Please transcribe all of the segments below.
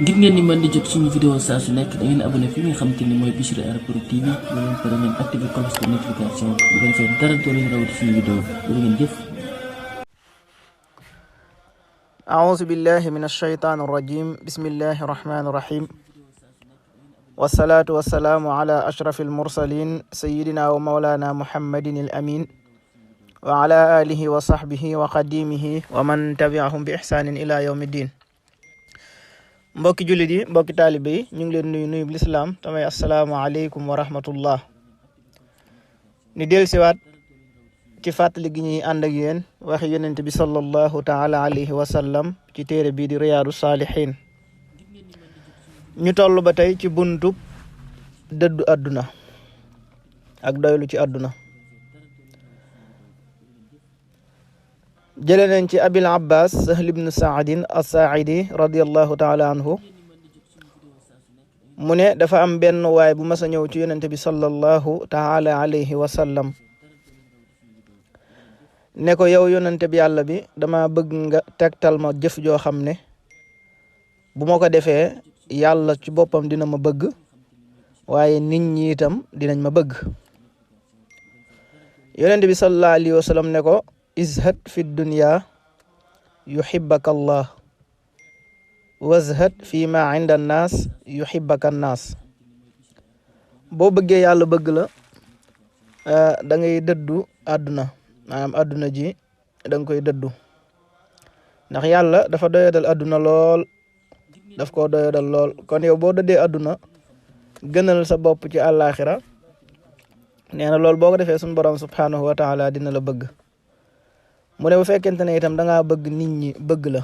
ngir ngeen ni mën di jot suñu vidéo saa su nekk da ngeen abonné fi nga xamante ni mooy Bichri Airport TV bu leen pare ngeen activé cloche de notification bu ko defee dara doo leen rawati suñu vidéo bu ngeen jëf. أعوذ بالله من الشيطان الرجيم بسم الله الرحمن الرحيم والصلاة والسلام على أشرف المرسلين سيدنا ومولانا محمد الأمين وعلى آله وصحبه وقديمه ومن تبعهم بإحسان إلى يوم الدين. mbokki jullit yi mbokki taalibe yi ñu ngi leen nuyu lislaam tamay assalaamu aleykum wa rahmatullah. ni del siwaat ci fàttali gi ñuy ànd ak yéen waxi yonent bi sallallahu taala alayhi wa sallam ci téere bii di riyaadu saalihin. ñu toll ba tey ci buntub dëddu àdduna ak doylu ci àdduna. jële nañ ci abil abbas sahl ibn saadin as-saaidi radiallahu taala anhu mu ne dafa am benn waay bu mas a ñëw ci yonente bi sallallahu taala alayhi wa sallam ne ko yow yonente bi yàlla bi dama bëgg nga tegtal ma jëf joo xam ne bu ma ko defee yàlla ci boppam dina ma bëgg waaye nit ñi itam dinañ ma bëgg. yonente bi sallallahu alayhi wa sallam ne ko izhad fi dunya yuhibbaka allah wazhad fi ma inda annaas yuhibbaka annaas. boo bëggee yàlla bëgg la da ngay dëddu àdduna maanaam àdduna ji da nga koy dëddu ndax yàlla dafa doyadal àdduna lool daf koo doyadal lool kon yow boo dëddee àdduna gënal sa bopp ci àllaaxira nee na loolu boo ko defee suñu borom subhanahu wa taala dina la bëgg. mu ne bu fekkente ne itam da ngaa bëgg nit ñi bëgg la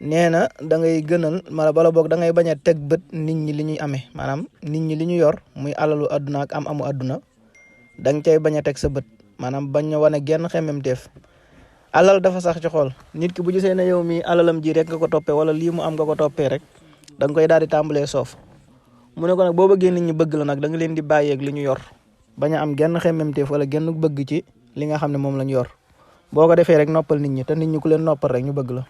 nee na da ngay gënal bala boog da ngay bañ a teg bët nit ñi li ñuy amee maanaam nit ñi li ñu yor muy alalu àdduna ak amu àdduna da nga cay bañ a teg sa bët maanaam bañ a wane genn xemmemteef. alal dafa sax ci xol nit ki bu gisee ne yow mi alalam ji rek nga ko toppee wala lii mu am nga ko toppee rek da nga koy daal di tàmbalee soof. mu ne ko nag boo bëggee nit ñi bëgg la nag da nga leen di bàyyeeg li ñu yor bañ a am genn xemmemteef wala genn bëgg ci li nga xam ne moom la ñu yor. boo ko defee rek noppal nit ñi te nit ñi ku leen noppal rek ñu bëgg la.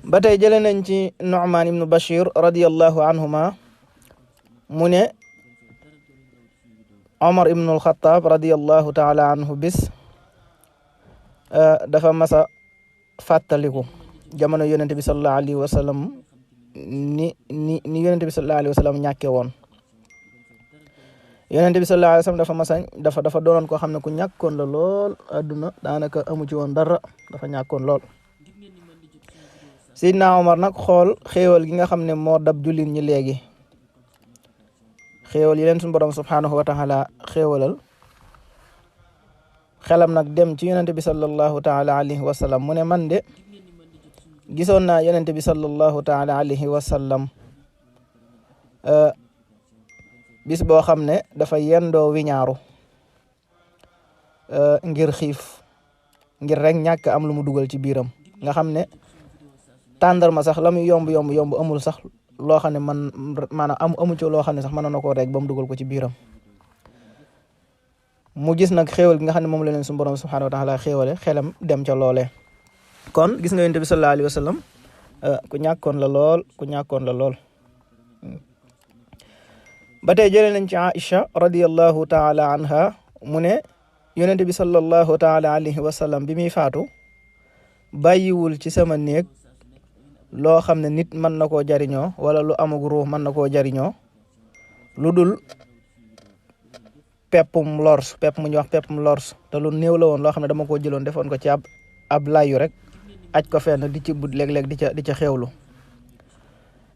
ba tey jële nañ ci Nu'man ibnu Bashir radiyallahu anhuma mu ne Omar ibnu al-Khattab radiyallahu taala anhu bis dafa masa fàttaliku jamono yonente bi sallallahu alayhi wa sallam ni yonente bi sallallahu alayhi wa sallam ñàkke woon. yonente bi sallallahu alayhi wa sallam dafa doonoon koo xam ne ku ñàkkoon la lool àdduna daanaka amu ci woon dara dafa ñàkkoon lool. Seydina Omar nag xool xéewal gi nga xam ne moo dab jullit ñi léegi xéewal yi leen suñu borom subhanahu wa taala xéewalal xelam nag dem ci yonente bi sallallahu taala alayhi wa sallam mu ne man de gisoon naa yonente bi sallallahu taala alayhi wa sallam bis boo xam ne dafa yendoo wiñaaru ngir xiif ngir rek ñàkk am lu mu dugal ci biiram nga xam ne tàndarma sax la muy yomb amul sax loo xam ne maanaam amu ci loo xam ne sax mën na koo rek ba mu dugal ko ci biiram. mu gis nag xéewal gi nga xam ne moom la leen suñu borom subhanahu wa taala xéewale xelam dem ca loolee. kon gis nga yonent bi sallallahu alayhi wa sallam ku ñàkkoon la lool. ba tey jëlee nañ ci Aïcha radiyallahu taala anha mu ne yonente bi sallallahu taala alayhi wa sallam bi muy faatu bàyyiwul ci sama néeg loo xam ne nit mën na koo jariñoo wala lu amug ruux mën na koo jariñoo lu dul pepp mu ñuy wax peppum lors te lu néew la woon loo xam ne dama koo jëloon defoon ko ci ab layu rek aj ko fenn di ci bud léeg-léeg di ca xewlu.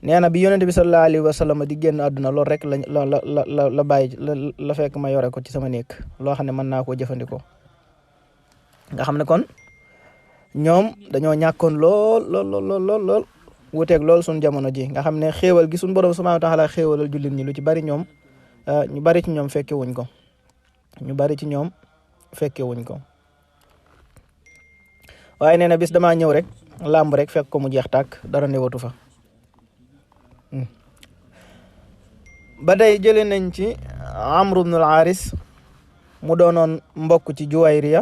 nee na bi yonente bi sallallahu alayhi wa sallam di génn àdduna loolu rek la bàyyi la fekk ma yore ko ci sama néeg loo xam ne mën naa koo jëfandikoo. nga xam ne kon ñoom dañoo ñàkkoon lool wuteeg lool suñ jamono ji nga xam ne xéewal gi suñ borom subhanahu wa taala xéewalal jullit ñi lu ci bari ñoom ñu bari ci ñoom fekke wuñ ko waaye nee na bis damaa ñëw rek làmb rek fekk ko mu jeex tàkk dara newatu fa. ba tey jëlee nañ ci Amr ibn al-Aris mu doonoon mbokk ci Juwayriya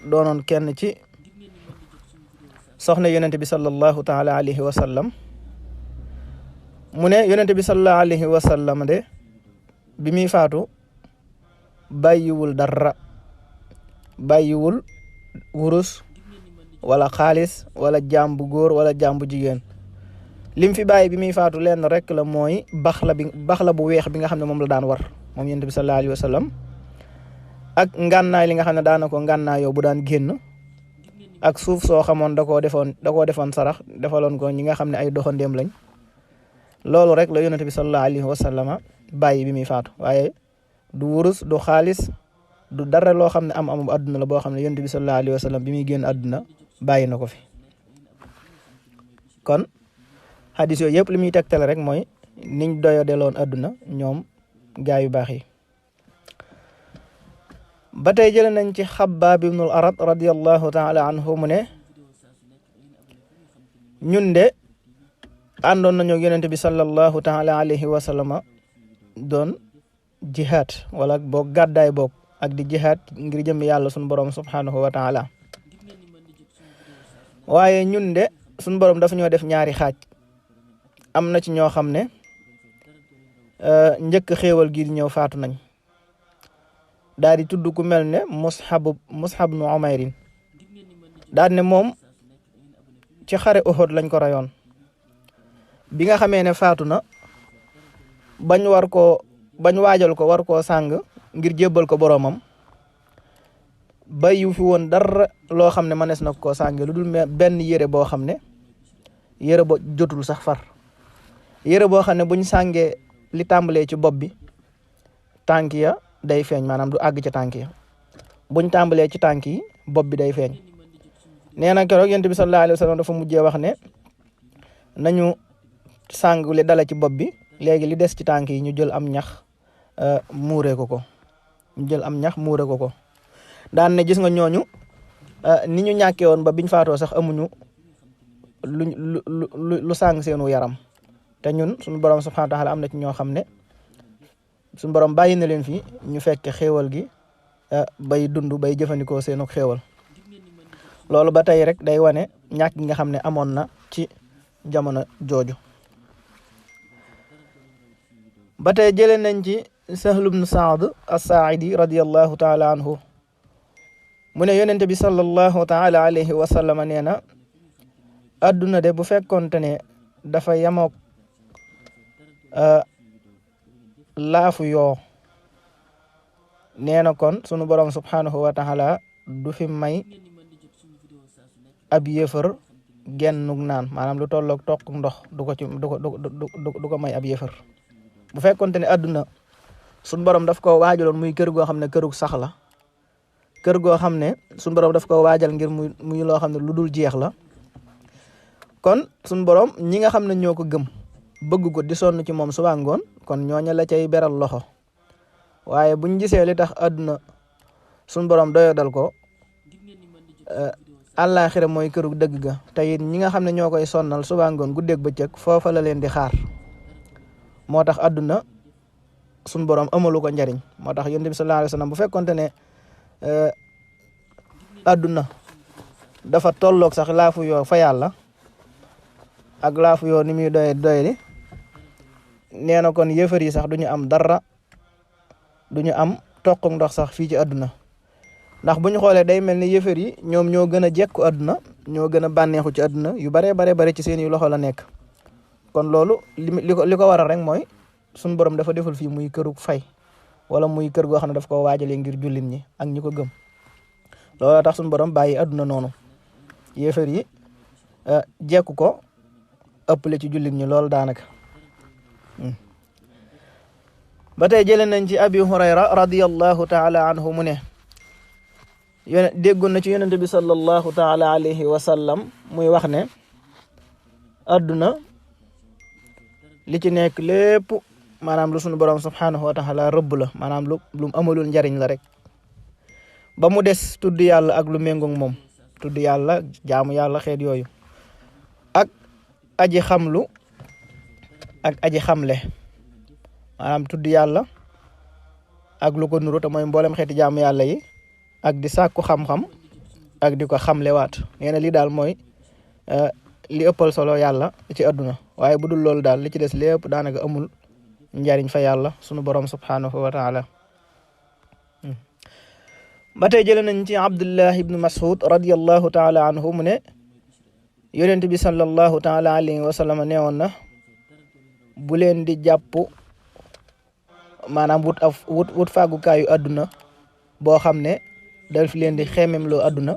doonoon kenn ci soxna yonent bi sallallahu taala alayhi wa sallam mu ne yonent bi sallallahu alayhi wa sallam de bi muy faatu bàyyiwul dara, bàyyiwul wurus wala xaalis wala jaam bu góor wala jaam bu jigéen. lim fi bàyyi bi muy faatu lenn rek la mooy bax la bu weex bi nga xam ne moom la daan war moom yonent bi sallallahu alayhi wa sallam ak ngànnaay li nga xam ne daana ko ngànnaayoo bu daan génn ak suuf soo xamoon da koo defoon sarax defaloon ko ñi nga xam ne ay doxandéem lañ. loolu rek la yonent bi sallallahu alayhi wa sallama bàyyi bi muy faatu, waaye du wurus du xaalis du dara loo xam ne am àdduna la boo xam ne yonent bi sallallahu alayhi wa sallam bi muy génn àdduna bàyyi na ko fi. kon xadis yooyu yëpp li muy tegtale rek mooy niñ doyadeeloon àdduna ñoom gaa yu baax yi. ba tey jëlee nañ ci Xabbaab ibnul Arat radiyallahu taala anhu mu ne ñun de àndoon nañu ak yonent bi sallallahu taala alayhi wa sallama doon jihaad wala boog gàddaay boog ak di jihaad ngir jëm yàlla suñu borom subhanahu wa taala. waaye ñun de suñu borom dafa ñoo def ñaari xaaj. am na ci ñoo xam ne njëkk xéewal gi di ñëw faatu nañ, daal di tudd ku mel ne Mus'ab ibn Umayr daal ne moom ci xare Uhud lañ ko rayoon. bi nga xamee ne faatu na bañ waajal ko war koo sàng ngir jébbal ko boroomam bàyyiwu fi woon dara loo xam ne mënees na koo sànge lu dul benn yére boo xam ne yére bo jotul sax far, yére boo xam ne buñ sàngee li tàmbalee ci bopp bi tànk ya day feeñ, maanaam du àgg ci tànk ya buñ tàmbalee ci tànk yi bopp bi day feeñ. nee na keroog yonent bi sallallahu alayhi wa sallam dafa mujjee wax ne nañu sàng li dala ci bopp bi, léegi li des ci tànk yi ñu jël am ñax muuree ko daan ne gis nga ñooñu ni ñu ñàkkee woon ba biñ faatoo sax amuñu lu sàng seenu yaram. te ñun suñu borom subhanahu wa taala am na ci ñoo xam ne suñu borom bàyyi na leen fi ñu fekke xéewal gi bay dund bay jëfandikoo seenu xéewal. loolu ba tey rek day wane ñàkk gi nga xam ne amoon na ci jamono jooju. ba tey jëlee nañ ci Sahl ibn Saad as-Saaidi radiyallahu taala anhu mu ne yonent bi sallallahu taala alayhi wa sallam nee na adduna de bu fekkoonte ne dafa yamook laafu yoo nee na kon sunu borom subhanahu wa taala du fi may ab yéefar gennug naan, maanaam lu tolloog toq ndox du ko may ab yéefar. bu fekkonte ne adduna sunu borom daf ko waajaloon muy kër goo xam ne kërug sax la, kër goo xam ne sunu borom daf ko waajal ngir muy loo xam ne lu dul jeex la, kon sunu borom ñi nga xam ne ñoo ko gëm bëgg ko di sonn ci moom suba ngoon kon ñooña la cay beral loxo. waaye buñ gisee li tax àdduna sunu borom doyadal ko àllaaxira mooy kërug dëgg ga, te it ñi nga xam ne ñoo koy sonnal suba ngoon guddeeg bëccëg foofa la leen di xaar. moo tax àdduna sunu borom amalu ko njariñ. moo tax yonent bi sallallahu alayhi wa sallam bu fekkonte ne àdduna dafa tolloog sax laafu yoo fa yàlla ak laafu yoo ni muy doyadi nee na kon yëfër yi sax duñu am dara, duñu am toq ndox sax fii ci àdduna. ndax bu ñu xoolee day mel ni yëfër yi ñoom ñoo gën a jekku àdduna, ñoo gën a bànneexu ci àdduna, yu bare ci seen i loxo la nekk. kon loolu li ko waral rek mooy suñu borom dafa deful fii muy kërug fay wala muy kër goo xam ne daf ko waajalee ngir jullit ñi ak ñi ko gëm. looloo tax suñu borom bàyyi àdduna noonu, yëfër yi jekku ko ëppale ci jullit ñi loolu daanaka. ba tey jëlee nañ ci Abi Hurayra radiyallahu taala anhu mu ne déggoon na ci yonent bi sallallahu taala alayhi wa sallam muy wax ne adduna li ci nekk lépp maanaam lu sunu borom subhanahu wa taala rëbb la, maanaam lu amalul njariñ la rek, ba mu des tudd yàlla ak lu méngoog moom. tudd yàlla, jaamu yàlla, xeet yooyu, ak aji xamlu ak aji xamle. maanaam tudd yàlla ak lu ko nuru te mooy mboolem xeeti jaamu yàlla yi ak di sàkku xam-xam ak di ko xamlewaat nee na lii daal mooy li ëppal solo yàlla ci àdduna waaye bu dul loolu daal li ci des lépp daanaka amul njariñ fa yàlla sunu borom subhanahu wa taala. ba tey jëlee nañ ci Abdullah ibn Mas'ud radiyallahu taala anhu mu ne yonent bi sallallahu taala alayhi wa sallam neewoon na bu leen di jàpp maanaam wut fàggukaayu àdduna boo xam ne daf leen di xemem loo àdduna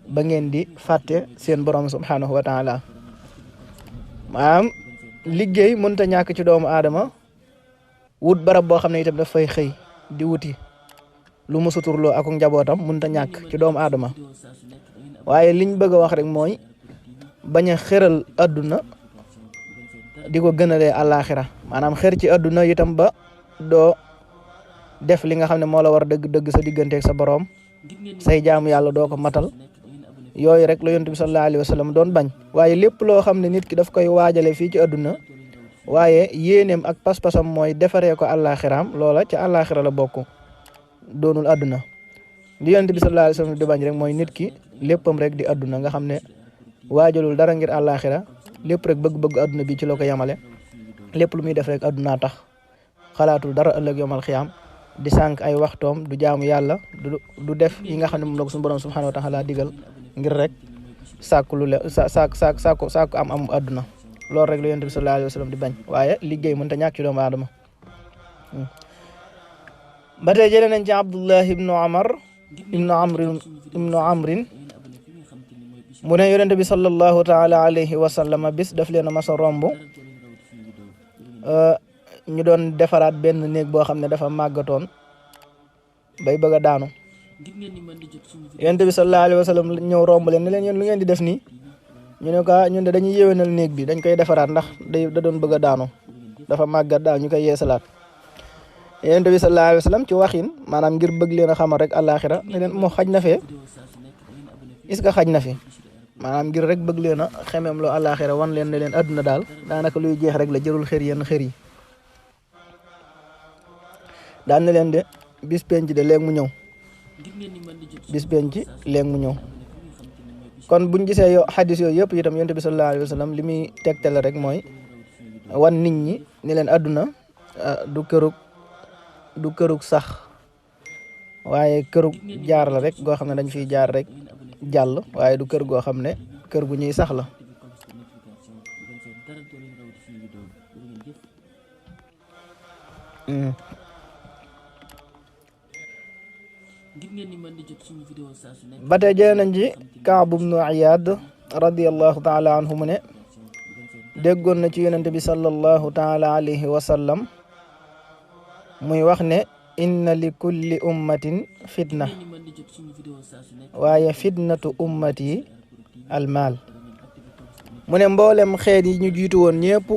ba ngeen di fàtte seen borom subhanahu wa taala. maanaam liggéey mënta ñàkk ci doomu aadama wut barab boo xam ne itam daf fay xëy di wuti lu mu suturloo ak njabootam mënta ñàkk ci doomu aadama waaye liñ bëgg a wax rek mooy bañ a xëral àdduna di ko gënalee àllaaxira maanaam xër ci àdduna itam ba doo def li nga xam ne moo la war dëgg-dëgg sa digganteeg sa borom say jaamu yàlla doo ko matal yooyu rek la yonent bi sallallahu alayhi wa sallam doon bañ waaye lépp loo xam ne nit ki daf koy waajale fii ci àdduna waaye yéeneem ak pas-pasam mooy defaree ko àllaaxiraam loola ci àllaaxira la bokk doonul àdduna li yonent bi sallallahu alayhi wa sallam di bañ rek mooy nit ki léppam rek di àdduna nga xam ne waajalul dara ngir àllaaxira lépp rek bëgg-bëgg àdduna bi ci la ko yemale lépp lu muy def rek àdduna tax xalaatul dara ëllëg yomal xiyaam di sànq ay waxtoom du jaamu yàlla du def yi nga xam ne moom la ko suñu borom subhanahu wa taala digal ngir rek sàkku lu le sàkku am àdduna loolu rek la yonent bi sallallahu alayhi wa sallam di bañ waaye liggéey mënta ñàkk ci doomu aadama. ba tey jëlee nañ ci Abdullah ibnu Amrin mu ne yonent bi sallallahu taala alayhi wa sallam bis daf leen a mas a romb ñu doon defaraat benn néeg boo xam ne dafa màggatoon bay bëgg a daanu yonent bi sallallahu alayhi wa sallam ñëw romb leen ne leen yéen lu ngeen di def nii ñu ne ko ñun de dañuy yéwénal néeg bi dañ koy defaraat ndax da doon bëgg a daanu dafa màggat daal ñu koy yeesalaat yonent bi sallallahu alayhi wa sallam ci waxin maanaam ngir bëgg leen a xamal rek àllaaxira ne leen moo xaj na fee est-ce que xaj na fi maanaam ngir rek bëgg leen a xemeem loo àllaaxira wan leen ne leen àdduna daal daanaka luy jeex rek la jërul xër yenn xër yi daan na leen de bis penc de léegi mu ñëw bis penc léegi mu ñëw kon buñ gisee yo xadis yooyu yëpp itam yonent bi sallallahu alayhi wa sallam li muy tegtale rek mooy wan nit ñi ne leen àdduna du kërug sax waaye kërug jaar la rek goo xam ne dañ fiy jaar rek jàll waaye du kër goo xam ne kër gu ñuy sax la. ba tey jëlee nañ ci Kaab ibnu Iyaad radiyallahu taala anhu mu ne déggoon na ci yonent bi sallallahu taala alayhi wa sallam muy wax ne inna li kulli ummatin fitna waaye fitnatu ummati almaal mu ne mboolem xeet yi ñu jiitu woon ñëpp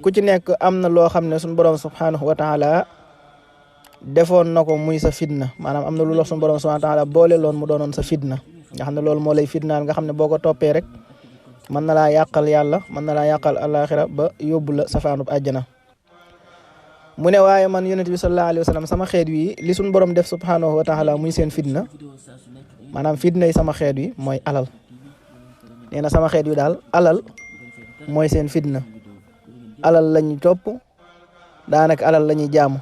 ku ci nekk am na loo xam ne suñu borom subhanahu wa taala defoon na ko muy sa fitna maanaam am na lu la suñu borom subhanahu wa taala boole loon mu doonoon sa fitna nga xam ne loolu moo lay fitnaal nga xam ne boo ko toppee rek mën na laa yàqal yàlla mën na laa yàqal alaxira ba yóbbu la safaanub àjjana mu ne waaye man yonent bi sallallahu alayhi wa sallam sama xeet wi li suñu borom def subhanahu wa taala muy seen fitna maanaam fitna yi sama xeet wi mooy alal nee na sama xeet wi daal alal mooy seen fitna alal lañuy topp daanaka alal la ñuy jaamu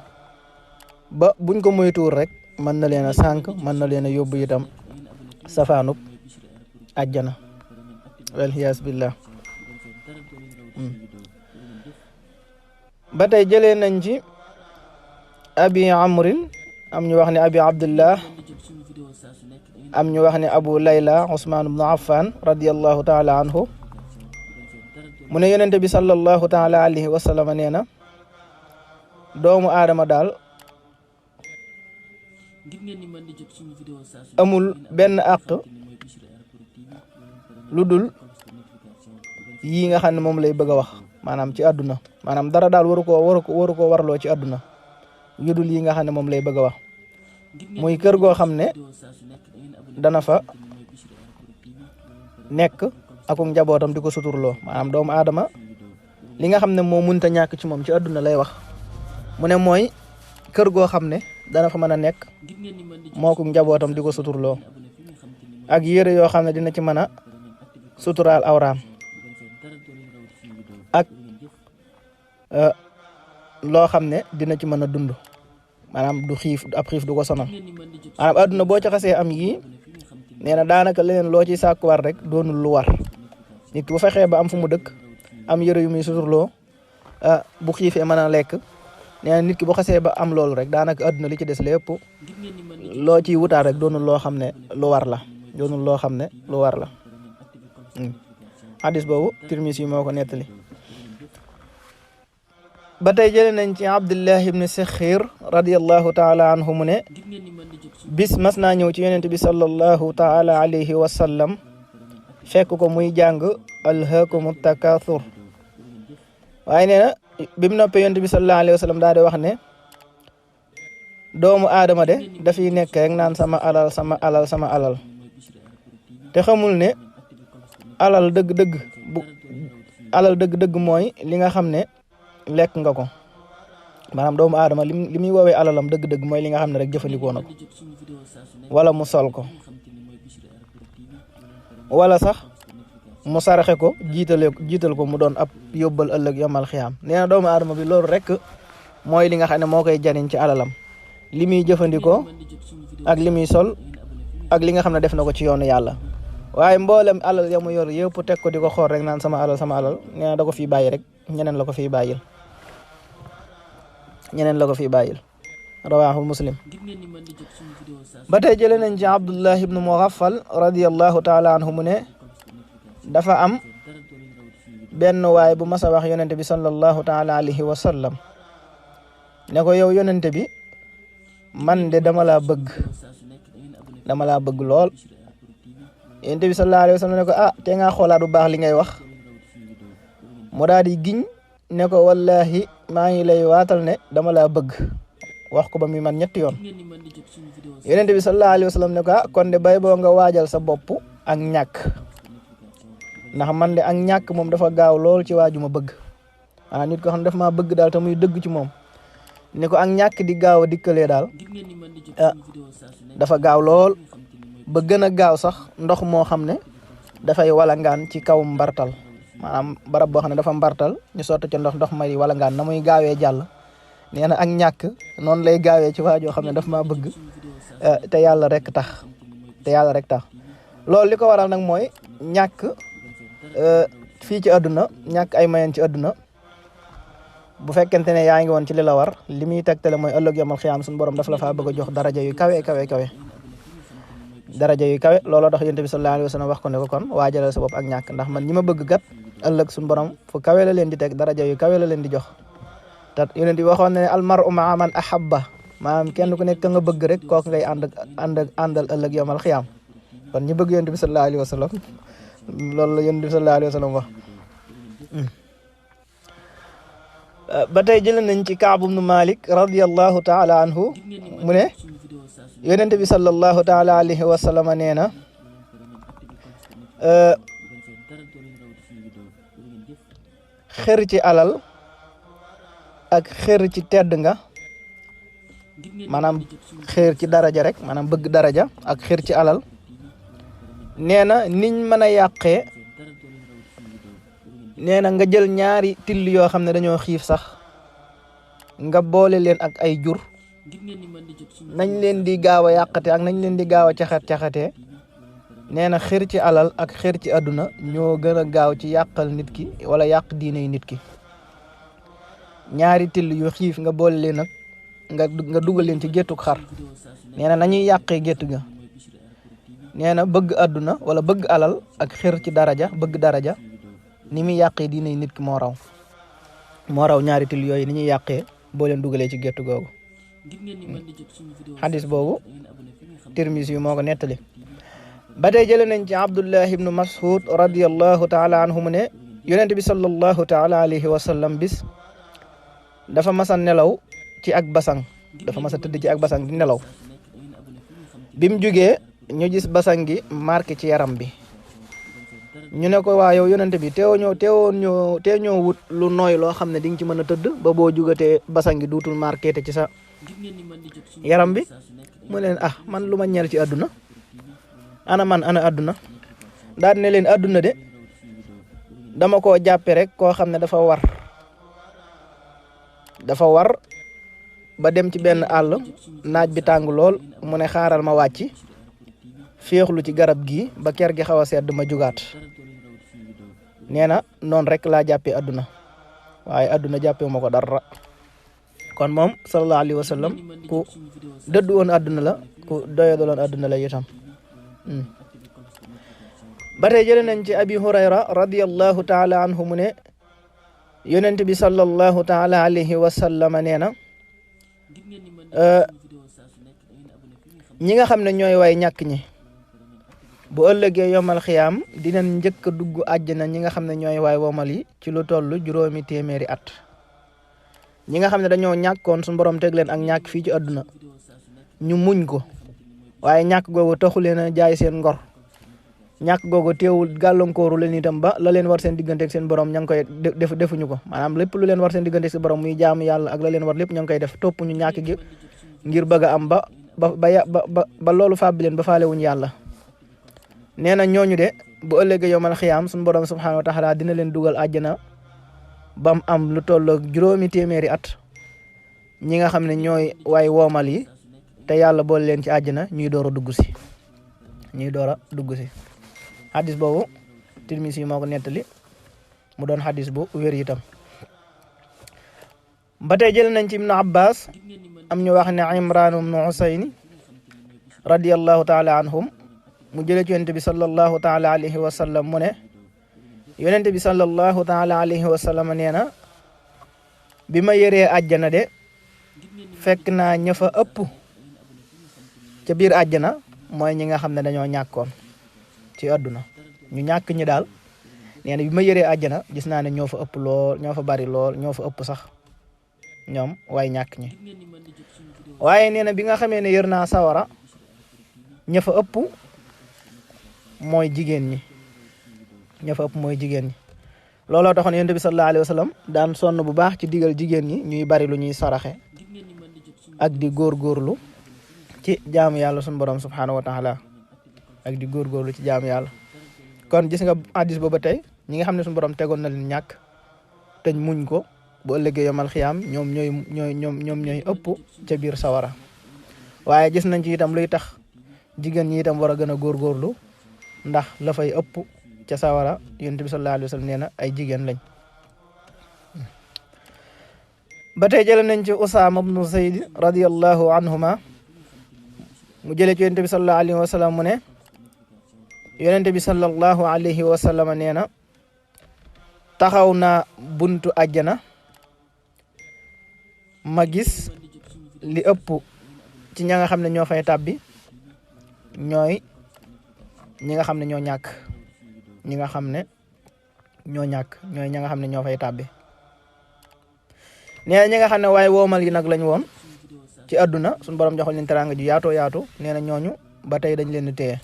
ba buñ ko moytuwul rek mën na leen a sànq mën na leen a yóbbu itam safaanub àjjana walhiyaas billah ba tey jëlee nañ ci abi amrin am ñu wax ne abi abdullah am ñu wax ne abu layla usman ibnu affan radiyallahu taala anhu mu ne yonente bi sallallahu taala alayhi wa sallam nee na doomu aadama daal amul benn àq lu dul yii nga xam ne moom lay bëgg a wax maanaam ci àdduna maanaam dara daal waru koo warloo ci àdduna yu dul yi nga xam ne moom lay bëgg a wax muy kër goo xam ne dana fa nekk ak njabootam di ko suturloo maanaam doomu aadama li nga xam ne moo mënta ñàkk ci moom ci àdduna lay wax mu ne mooy kër goo xam ne dana fa mën a nekk moo ko njabootam di ko suturloo ak yére yoo xam ne dina ci mën a suturaal awraam ak loo xam ne dina ci mën a dund maanaam du xiif ab xiif du ko sonal maanaam adduna boo ci xasee am yii nee na daanaka leneen loo ciy sàkkuwaat rek doonul lu war nit bu fexee ba am fu mu dëkk am yëre yu muy suturloo bu xiifee mën a lekk nee na nit ki bu xasee ba am loolu rek daanaka adduna li ci des lépp loo ciy wutaat rek doonul loo xam ne lu war la doonul loo xam ne lu war la hadis boobu Tirmisi moo ko nettali ba tey jëlee nañ ci Abdullah ibn Sakhir radiyallahu taala anhu mu ne bis mas naa ñëw ci yonent bi sallallahu taala alayhi wa sallam fekk ko muy jàng alhaakumu takathur waaye nee na bi mu noppee yonent bi sallallahu alayhi wa sallam daal di wax ne doomu aadama de dafiy nekk rek naan sama alal sama alal sama alal te xamul ne alal dëgg-dëgg mooy li nga xam ne lekk nga ko maanaam doomu aadama li muy woowee alalam dëgg-dëgg mooy li nga xam ne rek jëfandikoo na ko wala mu sol ko wala sax mu saraxe ko jiital ko mu doon ab yóbbal ëllëg yomal xiyaam nee na doomu aadama bi loolu rek mooy li nga xam ne moo koy jariñ ci alalam li muy jëfandikoo ak li muy sol ak li nga xam ne def na ko ci yoonu yàlla waaye mboolem alal ya mu yor yëpp teg ko di ko xool rek naan sama alal nee na da ko fiy bàyyi rek ñeneen la ko fiy bàyyil rawaahu Muslim ba tey jëlee nañ ci Abdullah ibn Mughaffal radiyallahu taala anhu mu ne dafa am benn waay bu mas a wax yonente bi sallallahu taala alayhi wa sallam ne ko yow yonente bi man de dama laa bëgg lool yonente bi sallallahu alayhi wa sallam ne ko te nga xoolaat bu baax li ngay wax mu daal di giñ ne ko wallahi maa ngi lay waatal ne dama laa bëgg wax ko ba muy man ñetti yoon yonente bi sallallahu alayhi wa sallam ne ko kon de bay boo nga waajal sa bopp ak ñàkk ndax man de ak ñàkk moom dafa gaaw lool ci waaju ma bëgg nit ko xam ne dafa maa bëgg daal te muy dëgg ci moom ne ko ak ñàkk di gaaw a dikkalee daal dafa gaaw lool ba gën a gaaw sax ndox moo xam ne dafay walangaan ci kaw mbartal maanaam barab boo xam ne dafa mbartal ñu sotti ca ndox may walangaan na muy gaawee jàll nee na ak ñàkk noonu lay gaawee ci waajoo xam ne daf maa bëgg te yàlla rek tax loolu li ko waral nag mooy ñàkk fii ci àdduna ñàkk ay mayen ci àdduna bu fekkente ne yaa ngi woon ci li la war li muy tegtale mooy ëllëg yomal xiyaam suñu borom dafa la faa bëgg a jox daraja yu kawe looloo tax yonent bi sallallahu alayhi wa sallam wax ko ne ko kon waajalal sa bopp ak ñàkk ndax man ñi ma bëgg gat ëllëg suñu borom fu kawe la leen di teg daraja yu kawe la leen di jox te yonent bi waxoon ne almar'u ma'a man ahabba maanaam kenn ku nekk nga bëgg rek kooku ngay àndal ëllëg yomal xiyaam kon ñi bëgg yonent bi sallallahu alayhi wa sallam loolu la yonent bi sallallahu alayhi wa sallam wax ba tey jëlee nañ ci Kaab ibn Malik radiyallahu taala anhu mu ne yonent bi sallallahu taala alayhi wa sallam nee na xër ci alal ak xër ci tedd nga maanaam xër ci daraja rek maanaam bëgg daraja ak xër ci alal nee na niñ mën a yàqee nee na nga jël ñaari till yoo xam ne dañoo xiif sax nga boole leen ak ay jur nañ leen di gaaw a yàqate ak nañ leen di gaaw a caxatee nee na xër ci alal ak xër ci àdduna ñoo gën a gaaw ci yàqal nit ki wala yàq diine yi nit ki ñaari till yu xiif nga boole leen ak nga dugal leen ci géttug xar nee na nañuy yàqee gétt ga nee na bëgg àdduna wala bëgg alal ak xër ci daraja bëgg daraja ni muy yàqee diine nit ki moo raw ñaari till yooyu ni ñuy yàqee boo leen dugalee ci gétt googu xadis boobu Tirmisi moo ko nettali ba tey jëlee nañ ci Abdullah ibnu Mas'ud radiyallahu taala anhu mu ne yonent bi sallallahu taala alayhi wa sallam bis dafa masa nelaw ci ak basang dafa masa tëdd ci ak basang di nelaw bi mu jugee ñu gis basang gi marqué ci yaram bi ñu ne ko waa yow yonente bi tee ñoo wut lu nooy loo xam ne di nga ci mën a tëdd ba boo jugatee basang gi duutul marqué te ci sa yaram bi mu leen man lu ma ñeel ci àdduna ana àdduna daal ne leen àdduna de dama koo jàppe rek koo xam ne dafa war ba dem ci benn àll naaj bi tàng lool mu ne xaaral ma wàcc féexlu ci garab gi ba ker gi xaw a sedd ma jugaat nee na noonu rek laa jàppee àdduna waaye àdduna jàppee ma ko dara kon moom sallallahu alayhi wa sallam ku dëddu woon àdduna la ku doyadaloon àdduna la itam ba tey jëlee nañ ci abi hurayra radiyallahu taala anhu mu ne yonent bi sallallahu taala alayhi wa sallam nee na ñi nga xam ne ñooy way ñàkk ñi bu ëllëgee yomal xiyaam dinañ njëkk a dugg àjjana ñi nga xam ne ñooy waay womal yi ci lu toll 7 téeméeri at ñi nga xam ne dañoo ñàkkoon suñu borom teg leen ak ñàkk fii ci àdduna ñu muñ ko waaye ñàkk googu taxu leen a jaay seen ngor ñàkk googu teewul gàllankooru leen itam ba la leen war seen diggante ak seen borom ña ngi koy defuñu ko maanaam lépp lu leen war seen diggante ak seen borom muy jaamu yàlla ak la leen war lépp ña ngi koy def topp ñu ñàkk gi ngir bëgg a am ba loolu fàbbi leen ba faale wuñ yàlla nee na ñooñu de bu ëllëgee yomal xiyaam suñu borom subhanahu wa taala dina leen dugal àjjana bam am lu tolloog 7 téeméeri at ñi nga xam ne ñooy waay woomal yi te yàlla boole leen ci àjjana ñuy door a dugg si xadis boobu Tirmisi moo ko nettali mu doon xadis bu wér itam ba tey jël nañ ci ibnu abbas am ñu wax ne imran ibnu husayn radiyallahu taala anhum mu jëlee ci yonent bi sallallahu taala alayhi wa sallam mu ne yonent bi sallallahu taala alayhi wa sallam nee na bi ma yëree àjjana de fekk naa ña fa ëpp ca biir àjjana mooy ñi nga xam ne dañoo ñàkkoon ci àdduna ñu ñàkk ñi daal nee na bi ma yëree àjjana gis naa ne ñoo fa ëpp lool ñoo fa bari lool ñoo fa ëpp sax ñoom waaye ñàkk ñi waaye nee na bi nga xamee ne yër naa sawara ña fa ëpp mooy jigéen ñi looloo taxoon yonent bi sallallahu alayhi wa sallam daan sonn bu baax ci digal jigéen ñi ñuy bari lu ñuy saraxe ak di góorgóorlu ci jaamu yàlla suñu borom subhanahu wa taala ak di góorgóorlu ci jaamu yàlla kon gis nga hadis booba tey ñi nga xam ne suñu borom tegoon na leen ñàkk teñ muñ ko bu ëllëgee yomal xiyaam ñoom ñooy ëpp ca biir sawara waaye gis nañ ci itam luy tax jigéen ñi itam war a gën a góorgóorlu ndax la fay ëpp ca sawara yonent bi sallallahu alayhi wa sallam nee na ay jigéen lañ ba tey jële nañ ci Usaama ibnu Zayd radiyallahu anhuma mu jëlee ci yonent bi sallallahu alayhi wa sallam mu ne yonent bi sallallahu alayhi wa sallam nee na taxaw na buntu àjjana ma gis li ëpp ci ña nga xam ne ñoo fay tàbbi ñooy ñi nga xam ne ñoo ñàkk ñi nga xam ne ñoo xam ne ñoo fay tàbbi nee na ñi nga xam ne waaye woomal yi nag lañ woon ci àdduna suñu borom joxal leen teraanga ju yaatu nee na ñooñu ba tey dañ leen di téye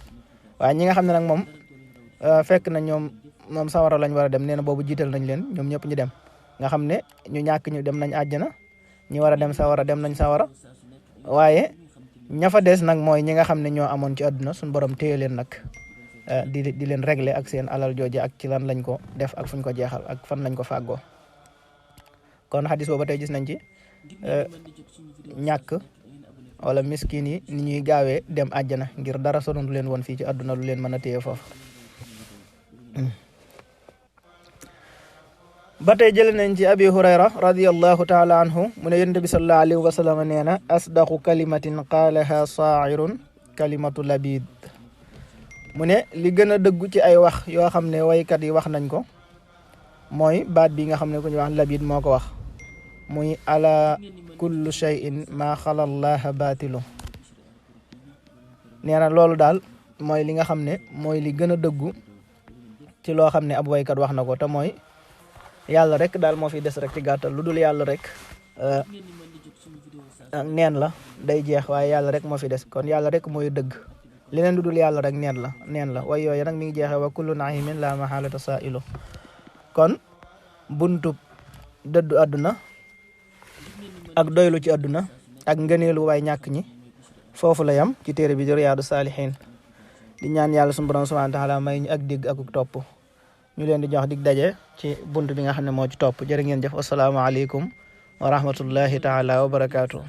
waaye ñi nga xam ne nag moom fekk na ñoom sawara lañ war a dem nee na boobu jiital nañ leen ñoom ñëpp ñu dem nga xam ne ñu ñàkk ñu dem nañ àjjana ñi war a dem sawara dem nañ sawara waaye ña fa des nag mooy ñi nga xam ne ñoo amoon ci àdduna suñu borom téye leen nag di leen régler ak seen alal jooje ak ci lan lañ ko def ak fuñ ko jeexal ak fan lañ ko fàggoo kon xadis boobu tey gis nañ ci ñàkk wala miskin yi ni ñuy gaawee dem àjjana ngir dara sonal leen woon fii ci àdduna lu leen mën a téye foofu ba tey jële nañ ci abi hurayra radiyallahu taala anhu mu ne yonent bi sallallahu alayhi wa sallam nee na asdaqu kalimatin qaalaha saa'irun kalimatu labid mu ne li gën a dëggu ci ay wax yoo xam ne waykat yi wax nañ ko mooy baat bi nga xam ne ku ñu wax labid moo ko wax muy ala kullu shay'in ma xala allaha baatilu nee na loolu daal mooy li nga xam ne mooy li gën a dëggu ci loo xam ne ab waykat wax na ko te mooy yàlla rek daal moo fi des rek ci gàttal lu dul yàlla rek neen la day jeex waaye yàlla rek moo fi des kon yàlla rek mooy dëgg leneen lu dul yàlla rek neen la way yooyu nag mi ngi jeexee wa kullu naimin la mahalata sa'ilu kon buntu dëddu àdduna ak doylu ci àdduna ak ngëneelu waay ñàkk ñi foofu la yam ci téere bi di Riyaadu Saalihiin di ñaan yàlla sunu borom subhaanahu wa taala may ñu ak dégg ak topp ñu leen di jox dig daje ci bunt bi nga xam ne moo ci topp jërë ngeen jëf assalaamu aleykum wa rahmatullahi taala wa barakaatu